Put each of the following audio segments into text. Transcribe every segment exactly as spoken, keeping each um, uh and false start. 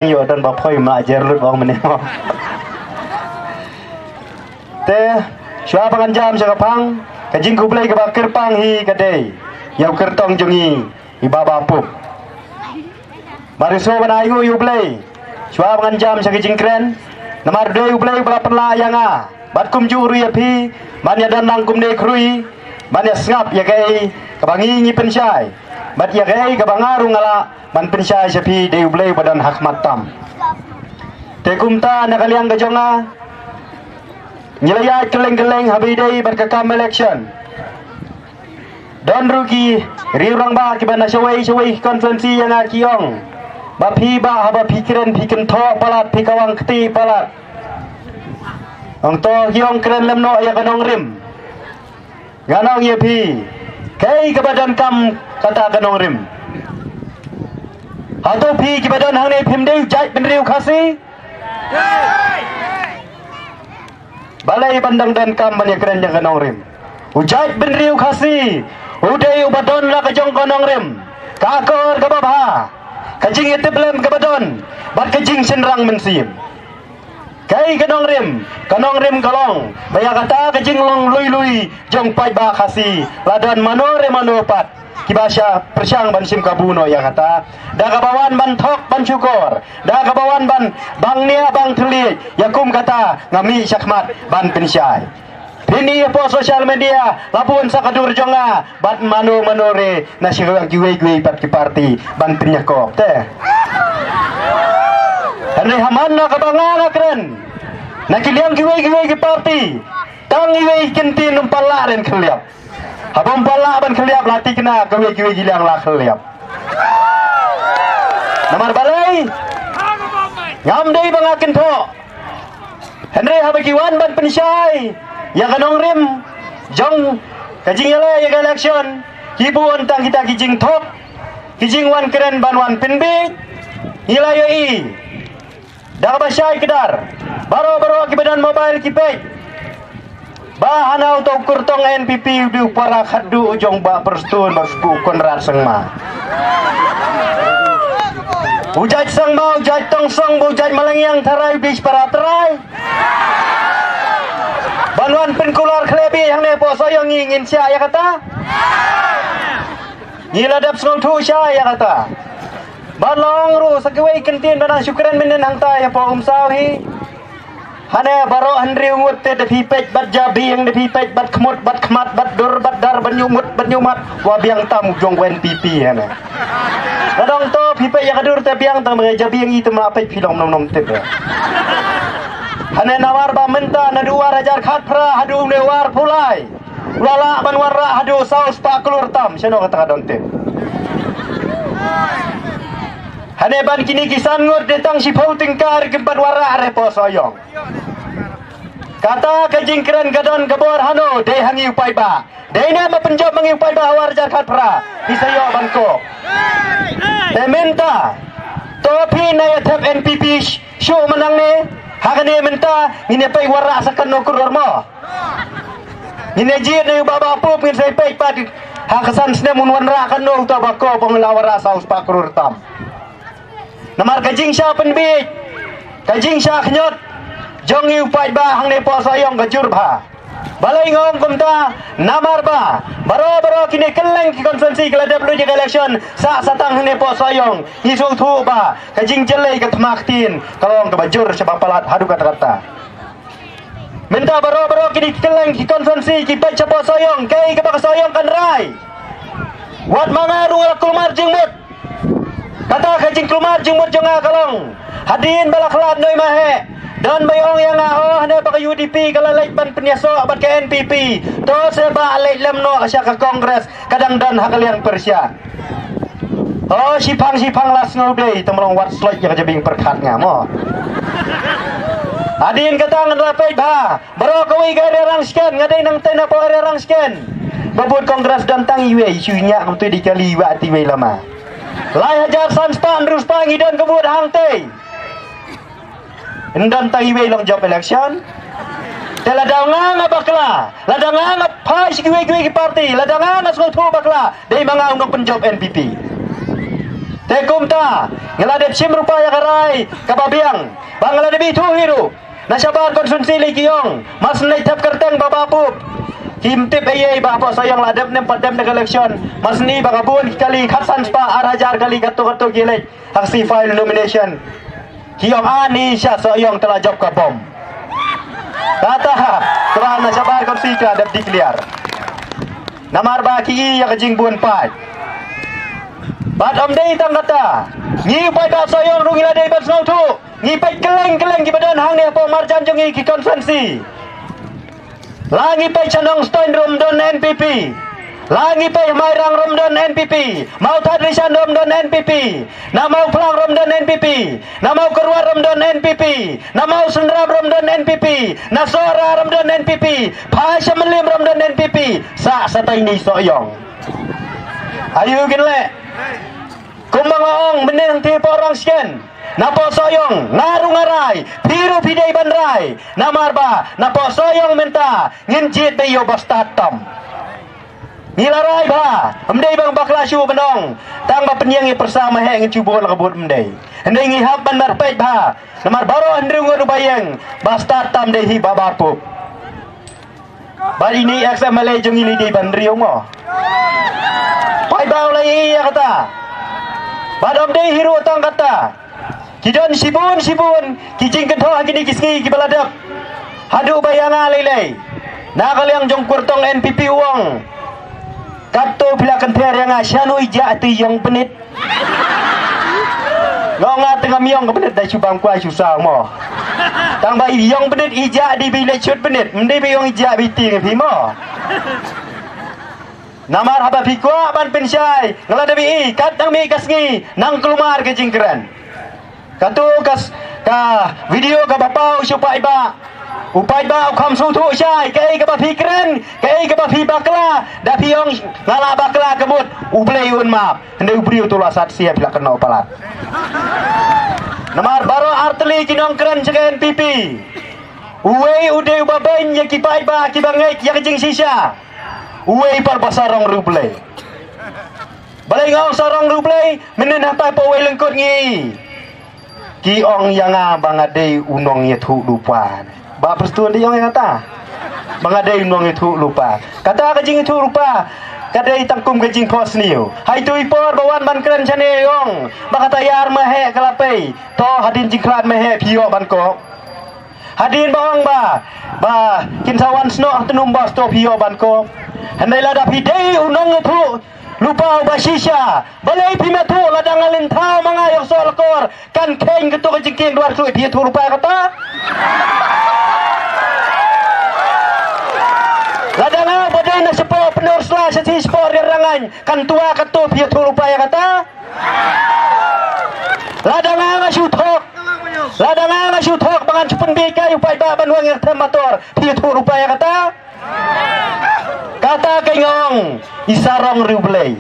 ïoh don ba phoi ma jer lut bong mene. Te shuwa ba ngan jam sha ka phang, ka jingkhublei kaba kyrpang hi ka dei ïa u kyrtong jong ngi, i Bah Bah Pup. Mar ïa shuwa ban ai nguh ïa u Blei shuwa ba ngan jam sha ka jingkren. Namar dei u Blei ba la pynlah ïa nga bad kumjuh ruh ïa phi ban ïa don lang kumne khrui, ban ïa sngap ïa kaei kaba ngi ngi pynshai bad ïa kaei kaba nga ruh nga lah ban pynshai sha phi, dei u Blei ba don ha khmat tam. Te kumta na ka liang ka jong nga, ngi la ïaid kylleng kylleng haba ïadei bad ka kam election. Don ruh ki riew rangbah kiba na shawei shawei ki constituency ïa nga ki ong ba phi bah haba phi kren phi kynthoh palat, phi kawang kti palat. Ong to ki ong kren lem noh ïa ka nongrim. Ngan ong ïa phi, kaei kaba donkam kata ka nongrim? Hato phi kiba don hangne phim dei u jaitbynriew Khasi? Balei ban dang donkam ban ïa kren ïa ka nongrim? U jaitbynriew Khasi u dei uba don la ka jong ka nongrim, ka akor kaba bha, ka jingïatiplem kaba don bad ka jingshynrang mynsiem. Kaei ka nongrim? Ka nongrim ka long ba ïa kata ka jinglong lui lui jong paidbah Khasi la don mano re mano pat kiba sha pyrshang ban shim kabu noh ïa kata, da kaba wan ban thok ban shukor, da kaba wan ban bang nia bang thylliej. Ïa kum kata nga mih shakhmat ban pynshai. Phin i hapoh social media la bun sa ka dur jong nga bad mano mano re na shirang kiwei kiwei pat ki party ban pynïakop te. Hynrei ha man la kaba nga nga kren na ki liang kiwei kiwei ki party, tang iwei kyntien ym pat lah ren khylliap. Haba ym pat lah ban khylliap la tikna kawei kiwei ki liang la khylliap. Namar balei? Ngam dei ba nga kynthoh. Hynrei haba ki wan ban pynshai ïa ka nongrim jong ka jingïaleh ïa ka election, ki bun tang kita ki jingthok, ki jingwan kren ban wan pynbiej. Ngi la ïohi da kaba shai kdar, baroh baroh kiba don mobile ki peit ba hana uto u kyrtong N P P u dei u para khadduh u jong Bah Prestone, Bah Sbu Conrad Sangma. U jait Sangma, u jait Tongsong, u jait Malangiang Tharai, u dei para trai. Ban wan pynkular khlem bih hangne hapoh Sohiong, ngi ngin shah ïa kata? Ngi la dep sngewthuh shai ïa kata. Ba long ruh sa kiwei kyntien ba nang shu kren mynnin hangta ïa hapoh Umsaw hi. Hane baroh hynriew ngut te da phi peit bad jabieng, da phi peit bad khmut bad khmat bad dur bad dar bad ñiuhmut bad ñiuhmat, wa biang tam u jong u N P P hane. Ka dang to phi peit ïa ka dur te biang tam, ka jabieng i te ma peit phi long nong nong tip. Hane namar ba mynta naduh u ar hajar khatphra haduh une u arphew lai, u la lah ban wanrah haduh saw spah klur tam. Shano kata ka don tip? Hane ban kine ki san ngut de tang shiphew tyngka ruh kim pat wanrah re hapoh Sohiong. Kata ka jingkren ka don ka bor hano? Dei ha ngi u paidbah. Dei ne ba pynjop ma ngi u paidbah ha u ar hajar khatphra? Phi sa ïoh ban kop. Te mynta to phi na ïa thep N P P shuh mynta ne? Ha kane mynta ngin ïa peit wanrah sa katno klur mo. Ngin ïa jied na u Bah Bah Pup, ngin sa ïa peit pat ha ka san snem un wanrah katno uta ba kop, ong la wanrah saw spah klur tam. Namar ka jingshah pynbiej, ka jingshah khñiot jong ngi u paidbah hangne hapoh Sohiong ka jur bha. Balei nga ong kumta? Namar ba baroh baroh kine kylleng ki constituency ki la dep lut ïa ka election sah satang hangne hapoh Sohiong. Ngi sngewthuh ba ka jingjyllei ka thma ktien ka long kaba jur shaba palat haduh katta katta. Mynta baroh baroh kine ki kylleng ki constituency ki peit shapoh Sohiong, kaei kaba ka Sohiong kan rai? Wat ma nga ruh nga la kulmar jingmut. Kata ka jingkulmar jingmut jong nga ka long, hadien ba la khlad Noimaheh, don ba ong ïa nga, oh, hane ba ka U D P ka la leit ban pynïasoh bad ka N P P, to se ba leit lem noh sha ka Congress, ka dang don ha ka liang pyrshah. Oh, shiphang shiphang la sngew dei, te ma long wat sloit ïa ka jabieng pyrkhat nga mo. Hadien kata ngan la peit bha. Baroh kawei ka area Rangshken, nga dei nangtei na poh area Rangshken. Ba vote Congress don tang iwei, shu ñiah kumtu dei kali iwei, ati iwei lama. Lai hajar san spah hynriew spah ngi don ka vote hangtei. Yn don tang iwei long jop election. Te lada nga nga bakla, lada nga nga phai sha kiwei kiwei ki party, lada nga nga sngewthuh bakla, dei ma nga u nongpynjop N P P. Te kumta nga la dep shim rupa ïa ka rai kaba biang ba nga la dep ithuh hi ruh na shabar constituency lei ki ong, mar shu leit thep kyrteng ba ba pup. Kim tip ei ei ba hapoh Sohiong la dep ne em pat dep na ka election. Mar shu ba ka bun ki kali, khatsan spah ar hajar kali katto katto ki leit ha ka sngi file nomination. Ki ong ani sha Sohiong te la jop ka bom. Kata kaba na shabar constituency ka dep declare. Namar ba ki ïa ka jingbun paid. Bad ym dei tang kata, ngi u paidbah Sohiong ruh ngi la dei ban sngewthuh. Ngi peit kylleng kylleng kiba don hangne hapoh marjan jong ngi ki constituency. La ngi peit sha Nongstoiñ ruh ym don N P P. La ngi peit Mairang ruh ym don N P P. Mawthadraishan ruh ym don N P P. Na Mawphlang ruh ym don N P P. Na Mawkyrwat ruh ym don N P P. Na Mawsynram ruh ym don N P P. Na Sohra ruh ym don N P P. Phai sha Mylliem ruh ym don N P P. Sa sa tai ni Sohiong. Ayu kin leh. Kumba nga ong mynne hangtei hapoh Rangshken, napoh Sohiong nga ruh nga rai, phi ruh phi dei ban rai. Namar ba napoh Sohiong mynta ngin jied beit ïa u bastad tam. Ngi la rai bha, ym dei ba nga bakla shuh ban ong, tang ba pynïeng ïa pyrsa ma heh ngin shu bud la ka bud, ym dei. Hynrei ngi hap ban marpeit bha. Namar baroh hynriew ngut ruh ba ïeng, bastad tam dei hi ba bar pup. Bad ine i ex M L A jong ngi lei dei ban riew mo. Paidbah u la ïa kata. Bad ym dei hi ruh tang kata. Ki don shibun shibun ki jingkynthoh ha kine ki sngi kiba la dep. Haduh ba ïa nga lei lei na ka liang jong kyrtong N P P u ong, katto phi la kynther ïa nga, shano i jah te ïong bnit. Nga ong nga te ngam ïong ka bnit, da shu bam kwai shu saw mo. Tang ba i ïong bnit i jah dei ba i leit shut bnit, ym dei ba i ïong i jah ba i tieng ïa phi mo. Namar haba phi kwah ban pynshai, nga la dep ïohi kat nang mih ka sngi nang kulmar ka jingkren. Kato ka s-, ka video kaba paw sha u paidbah. U paidbah u kham sngewthuh shai kaei kaba phi kren, kaei kaba phi bakla. Da phi ong nga la bakla ka mut, U Blei un map. Hynrei u briew tu la sat sia phi la kynnoh palat. Namar baroh artylli ki nongkren jong ka N P P. Uwei u dei uba beiñ ïa ki paidbah kiba ngeit ïa ka jingshisha. Uwei pat ba sarong riewblei. Balei nga ong sarong riewblei? Mynnin hangtai pa uwei lyngkot ngi. Ki ong ïa nga ba nga dei u nongïathuhlypa. Bah Prestone dei ong ïa kata ba nga dei u nongïathuhlypa. Kata ka jingïathuhlypa ka dei tang kum ka jingphohsniew. Haito i por ba wan ban kren shane ong ba kata ïar ma heh ka la pei. To hadien jingkhlad ma heh phi ïoh ban kop. Hadien ba ong ba ba kin sa wan snoh ha tnum bos to phi ïoh ban kop. Hynrei lada phi dei u nongïathuh lypa uba shisha, balei phim ïathuh? Lada nga lynthaw ma nga ïoh soh lakor, kan kheiñ kato ka jingkieng dwar khlui, phi ïathuh lypa ïa kata? Lada nga ba dei na shapoh Pynursla sha shi shapoh Rirangan, kan twa kato, phi ïathuh lypa ïa kata? Lada nga nga shu thok, lada nga nga shu thok ba ngan shu pynbieit kai u paidbah ban weng ïa ka them motor, phi ïathuh lypa ïa kata? Kata ka nga ong i sarong riewblei.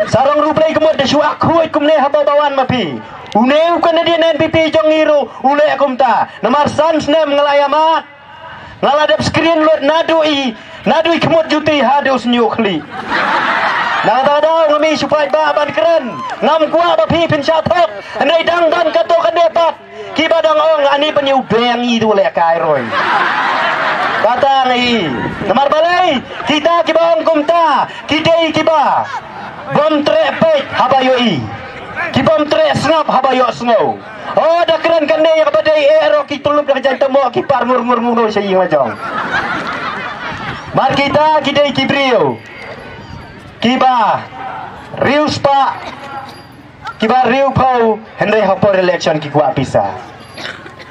Sarong riewblei ka mut da shu ak khuid kumne haba ba wan ma phi. Une u candidate N P P jong ngi ruh u leh kumta. Namar san snem nga la ïa mad. Nga la dep screen lut naduh i, naduh i khmut juti haduh sniuh khlieh. Na kata ka daw nga mih shu paidbah ban kren. Ngam kwah ba phi phin shah thok. Hynrei dang don kato kane pat kiba dang ong ani ban ïa u beng i tu leh kai roi. Kata ngi. Namar balei kita kiba ong kumta ki dei kiba bym treh peit haba ïohi, ki bym treh sngap haba ïohsngew. O da kren kane ïa kaba dei eh ro ki tulup da ka jaiñ tamo ki par ngur ngur ngur sha ïing la jong. Mar kita ki dei ki briew kiba riewspah, kiba riewphew, hynrei ha por election ki kwah pisa.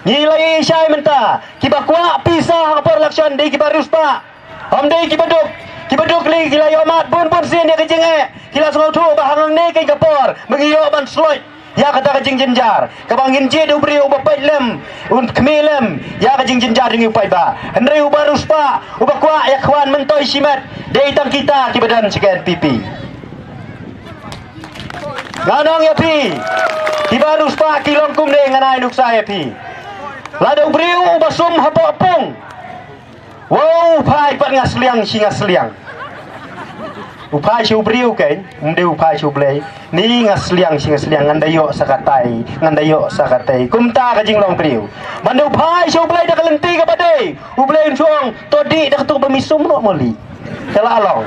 Ngi la ïohi shai mynta kiba kwah pisa ha por election dei kiba riewspah. Ym dei kiba duk, kiba duk lei ki la ïoh mad bun bun sien ïa ka jingeh. Ki la sngewthuh ba hangne keiñ ka por ba ngi ïoh ban sloit ïa kata ka jingjynjar kaba ngin jied u briew uba peit lem, un khmih lem ïa ka jingjynjar jong ngi u paidbah. Hynrei uba riewspah, uba kwah ïa khwan myntoi shimet, dei tang kita kiba don sha ka N P P. Ngan ong ïa phi, kiba riewspah ki long kumne, ngan ai nuksa ïa phi. Lada u briew uba sum hapoh pung, wow, phai pat nga sliang shi nga sliang. U phai sha u briew kein, um dei u phai sha u Blei. Ni nga sliang shi nga sliang, ngan da ïoh sa katai, ngan da ïoh sa katai. Kumta ka jinglong briew. Ban da u phai sha u Blei da ka lynti kaba dei, u Blei un shu ong, to dih da kato kaba mi sum noh mo lih. Te la long.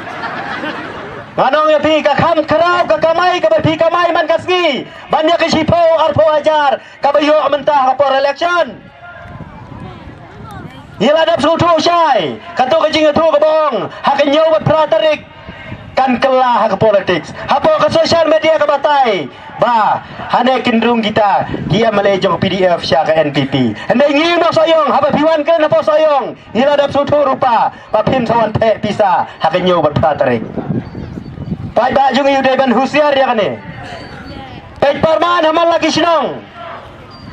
Ngan ong ïa phi, ka kham khraw ka kamai kaba phi kamai man ka sngi ban ïa ka shiphew arphew hajar kaba ïoh mynta ha ka por election. Ngi la dep sngewthuh shai, kato ka jingïathuh kaba ong ha ka hynñiew bad phra tarik kan kylla ha ka politics. Hapoh ka social media ka batai ba hane kin rung kita ki M L A jong P D F sha ka N P P. Hynrei ngi Mawsohiong, haba phi wan kren hapoh Sohiong, ngi la dep sngewthuh ruh ba phin sa wan theh pisa ha ka hynñiew bad phra tarik. Paidbah jong ngi, u dei ban husiar ïa kane. Peit parman ha man la ki shnong.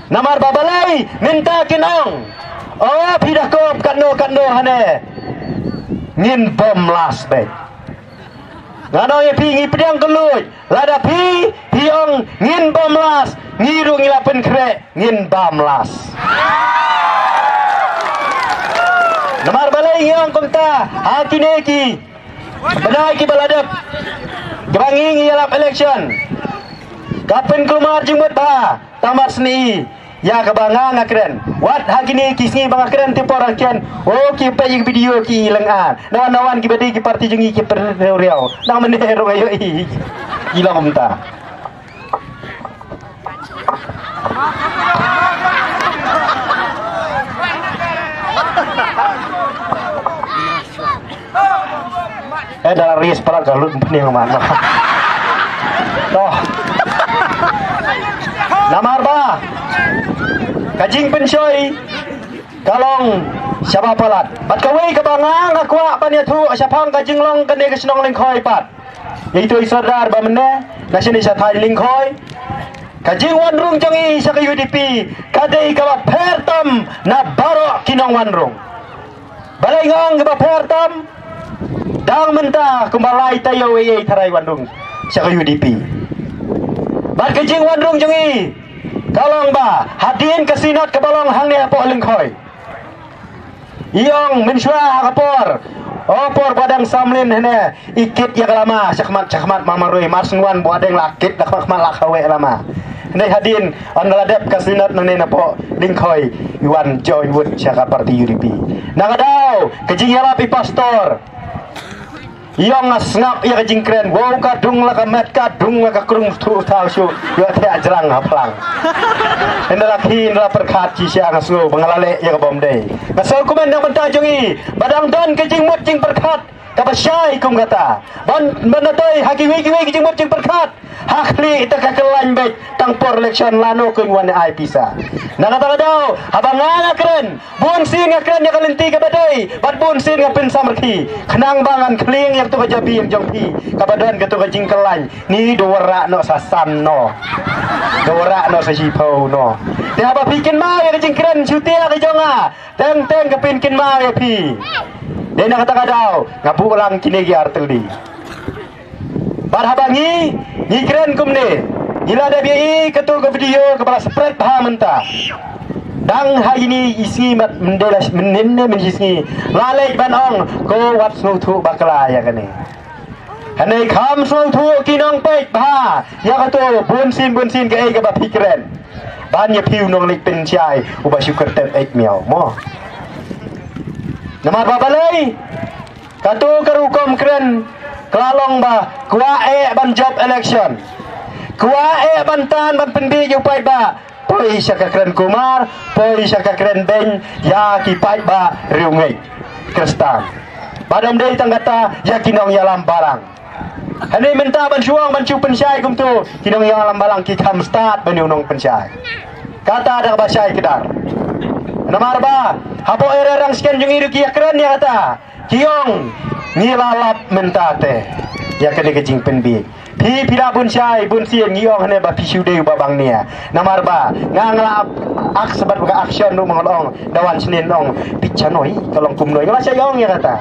Namar ba balei mynta kin ong, o phi da kop katno katno hane, ngin bom las beit. Ngan ong ïa phi, ngi pdiang kylluid, lada phi phi ong ngin bom las, ngi ruh ngi la pynkhreh ngin bam las. Namar balei ngi ong kumta? Ha kine ki bnai kiba la dep, kiba ngi ngi ïalap election, ka pynkulmar jingmut bha. Tang mar sni ïa kaba nga nga kren. Wat ha kine ki sngi ba nga kren te por, ha kine, o ki peit ïa ki video ki lyngngoh. Nawan nawan kiba dei ki parti jong ngi ki pyrriaw riaw. Nang mynne ruh nga ïohi ki long kumta. Eh, da la ris palat ka lut pynïang man. To. Namar ba ka jingpynshoi ka long shaba palat. Bad kawei kaba nga nga kwah ban ïathuh shaphang ka jinglong kane ka shnong Lyngkhoi pat. Ïa ito i sordar ba mynne na shane sha thaiñ Lyngkhoi. Ka jingwan rung jong i sha ka U D P ka dei kaba pher tam na baroh ki nongwan rung. Balei nga ong kaba pher tam? Dang mynta kumba lai taïew ei ei tharai wan rung sha ka U D P. Bad ka jingwan rung jong i ka long ba hadien ka synod kaba long hangne hapoh Lyngkhoi, i ong mynshuwa ha ka por, o por ba dang samlin hane, i kit ïa ka lama shakhmat shakhmat ma marwei, mar shen wan ba dang la kit la khmat khmat la khawe lama. Hynrei hadien ynda la dep ka synod nangne napoh Lyngkhoi, i wan join vote sha ka parti U D P. Na ka daw ka jingïalap i pastor, i ong nga sngap ïa ka jingkren, wow, ka dung la ka met, ka dung la ka krung, thu thaw shu ïoh thiah jrang ha phlang. Ynda la khie ynda la pyrkhat shisha nga sngew ba nga la leh ïa ka bym dei. Nga sngew kumne na ka bynta jong i ba dang don ka jingmut jingpyrkhat kaba shai kum kata. Ban, ban da dei ha kiwei kiwei ki jingmut jingpyrkhat, ha khlieh te ka kyllain beit, tang por election lano kin wan ai pisa. Na kata ka daw haba nga nga kren, bun sien nga kren ïa ka lynti kaba dei bad bun sien nga pynsamrkhie khnang ba ngan khlieng ïa kato ka jabieng jong phi kaba don kato ka jingkyllain. Ni da wanrah noh sa san noh, da wanrah noh sa shiphew noh. Te haba phi kynmaw ïa ka jingkren shutia ka jong nga, teng teng ka pynkynmaw ïa phi. Dei na kata ka daw nga buh lang kine ki artylli. Bad haba ngi ngi kren kumne, ngi la dep ïohi kato ka video kaba la spread bha mynta. Dang ha ine i sngi mat mynne la mynne mynne shi sngi la leit ban ong, ko wat sngewthuh bakla ïa kane. Hynrei kham sngewthuh ki nongpeit bha ïa kato, bun sien bun sien kaei kaba phi kren. Ban ïa phi u nongleit pynshai uba shu kyrtep eit miaw mo. Namar ba balei? Kato ka rukom kren ka la long ba kwah eh ban jop election. Kwah eh ban tan ban pynbiej ïa u paidbah. Poi sha ka kren kumar, poi sha ka kren beiñ ïa ki paidbah riewngeit Khristan. Bad ym dei tang kata, ïa ki nongïalam balang. Hynrei mynta ban shu ong ban shu pynshai kumto, ki nongïalam balang ki kham stad ban ïa u nongpynshai. Kata da kaba shai kdar. Namar ba hapoh area Rangshken jong ngi ruh ki ïakren ïa kata. Ki ong, ngi la lap mynta te ïa kane ka jingpynbiej. Phi, phi la bun shai bun sien, ngi ong hane ba phi shu dei uba bang nia. Namar ba nga, nga la ak, ak sabat ba ka action ruh ma nga la ong, da wan sien ong phi cha noi, ka long kumno, nga la shai ong ïa kata.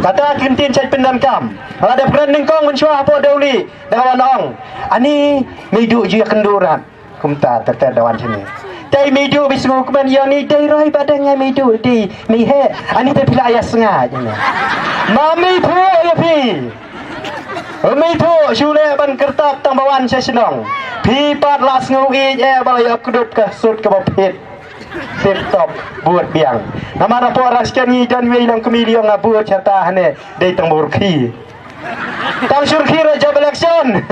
Kata ki ktien shait pyndonkam. Nga la dep kren nyngkong mynshuwa hapoh Dewlieh, da ka wan ong, ani mei duh ju ïakynduh rat. Kumta ter ter da wan shane. Te mei duh bi sngew kmen ïa ni, dei roi ba dang ïa mei duh, dei mei heh. Ani te phi la ïa snga jane. Ma mei phuh ïa phi. Ym ithuh shuh leh ban kyrtap tang ba wan sha shnong. Phi pat la sngew ïeit eh ba la ïoh kdup ka suit kaba phit. Tip top, bud biang. Namar hapoh Rangshken ngi don wei long kmie liong nga bud shata hane dei tang ba rkhie. Tang shu rkhie re jop election.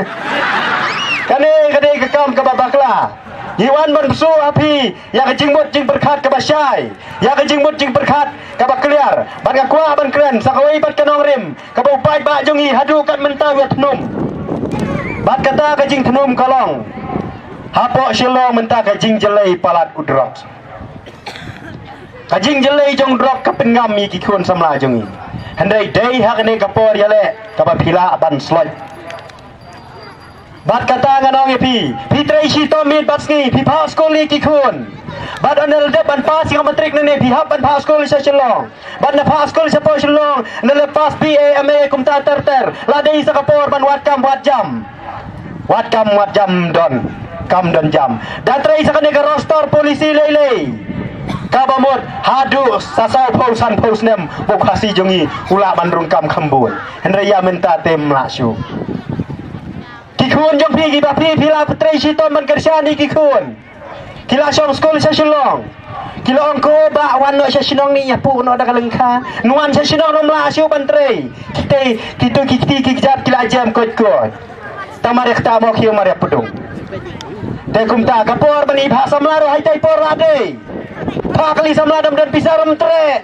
Kane ka dei ka kam kaba bakla. Ngi wan ban pynshai ha phi ïa ka jingmut jingpyrkhat kaba shai, ïa ka jingmut jingpyrkhat kaba kliar. Bad nga kwah ban kren sa kawei pat ka nongrim kaba u paidbah jong ngi haduh kat mynta u ïa thnum. Bad kata ka jingthnum ka long, hapoh Shillong mynta ka jingjyllei palat u drok. Ka jingjyllei jong drok ka pynngam ïa ki khun samla jong ngi. Hynrei dei ha kane ka por ïaleh kaba phi lah ban sloit. Bad kata ngan ong ïa phi, phi trei shitom miet bad sngi, phi phah skul ïa ki khun. Bad ynda la dep ban pass ïa ka matrik nangne phi hap ban phah skul sha Shillong. Bad ynda phah skul shapoh Shillong, ynda la pass B A, M A kumta ter ter, la dei sa ka por ban wad kam wad jam. Wad kam wad jam don, kam don jam. Da trei sa kane ka roster policy lei lei, kaba mut haduh sa sawphew sanphew snem ba u Khasi jong ngi u lah ban rung kam kham bun. Hynrei ïa mynta te ym lah shuh. Ki khun jong phi kiba phi, phi la trei shitom ban kyrshan ïa ki khun. Ki la shong skul sha Shillong. Ki la ong ko ba wan noh sha shnong, ngi ïa puh noh da ka lyngkha. Ngi wan sha shnong ym lah shuh ban trei. Kita, kita ki kti ki kjat ki la jem koit koit. Tang mar ïa kata mo ki mar ïa pdung. Te kumta ka por ban ïa phah samla ruh ha ita i por la dei. Phah kali samla dam don pisa ym treh.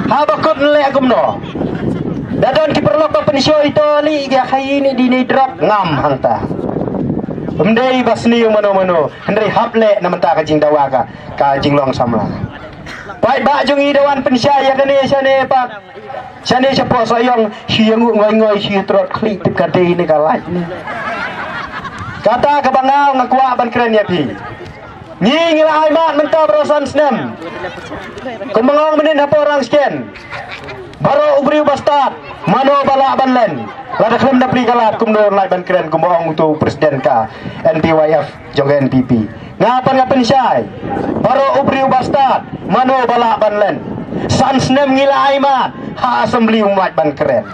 Haba kut leh kumno? Da don ki paralok ba pynshoi to li ïa ka ïa ini dini drok ngam hangta. Ym dei ba sniew mano mano, hynrei hap leh na mynta ka jingdawa ka, ka jinglong samla. Paidbah jong ngi da wan pynshai ïa kane shane pat. Shane shapoh Sohiong, shi ïa nguh ngoi ngoi, shi ïa trot khlieh tip ka dei ne ka lait ne. Kata kaba nga nga kwah ban kren ïa phi. Ngi ngi la ai mat mynta baroh san snem. Kumba nga ong mynnin hapoh Rangshken. Baroh u briew ba stad, mano ba lah ban len. Lada khlem da plie ka lad kumno lait ban kren kumba ong uto u president ka N P Y F jong ka N P P. Nga pat nga pynshai. Baroh u briew ba stad, mano ba lah ban len. San snem ngi la ai mat, ha assembly um lait ban kren.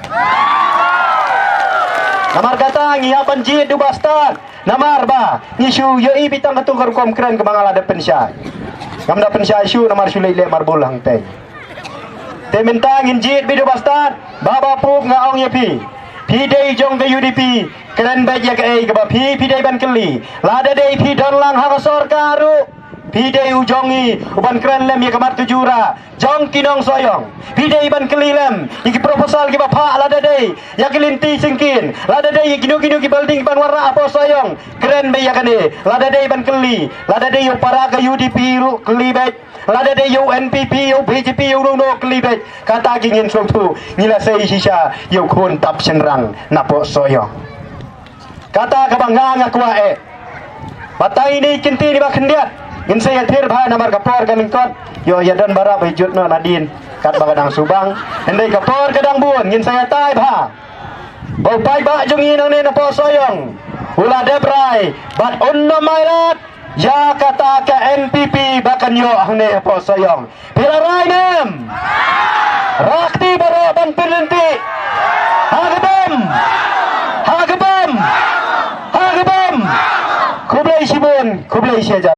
Namar kata ngi hap ban jied u ba stad. Namar ba ngi shu ïohi beit tang katto ka rukom kren kaba nga la dep pynshai. Ngam da pynshai shuh namar shu leit leh marbul hangtei. Te mynta ngin jied beit u ba stad, Bah Bah Pup, nga ong ïa phi. Phi dei jong ka U D P, kren beit ïa kaei kaba phi, phi dei ban kylli. Lada dei phi don lang ha ka sorkar ruh, phi dei u jong ngi u ban kren lem ïa ka mat ka jura jong ki nong Sohiong. Phi dei ban kylli lem ïa ki proposal kiba phah, lada dei ïa ki lynti syngkien, lada dei ïa kino kino ki building ban wanrah hapoh Sohiong, kren beit ïa kane. Lada dei ban kylli, lada dei ïa u para ka U D P ruh kylli beit, lada dei ïa u N P P, ïa u B J P, ïa uno uno kylli beit. Kata ki ngin sngewthuh, ngi la sei shisha ïa u khun tap shynrang napoh Sohiong. Kata kaba nga nga kwah eh. Batai ni kynti ni ba khyndiat. Ngin sa ïathir bha namar ka por ka lyngkot. Ïoh ïa don baroh ba jut noh nadien. Katba ka dang subang. Hynrei ka por ka dang bun ngin sa ïatai bha. Ba u paidbah jong ngi nangne napoh Sohiong u la dep rai bad un ym ailad ïa kata ka N P P ba kan ïoh hangne hapoh Sohiong. Phi la rai ne em? Rah kti baroh ban pynlynti. Ha ka bam. Ha ka bam. Ha ka bam. Khublei shibun, khublei shihajar.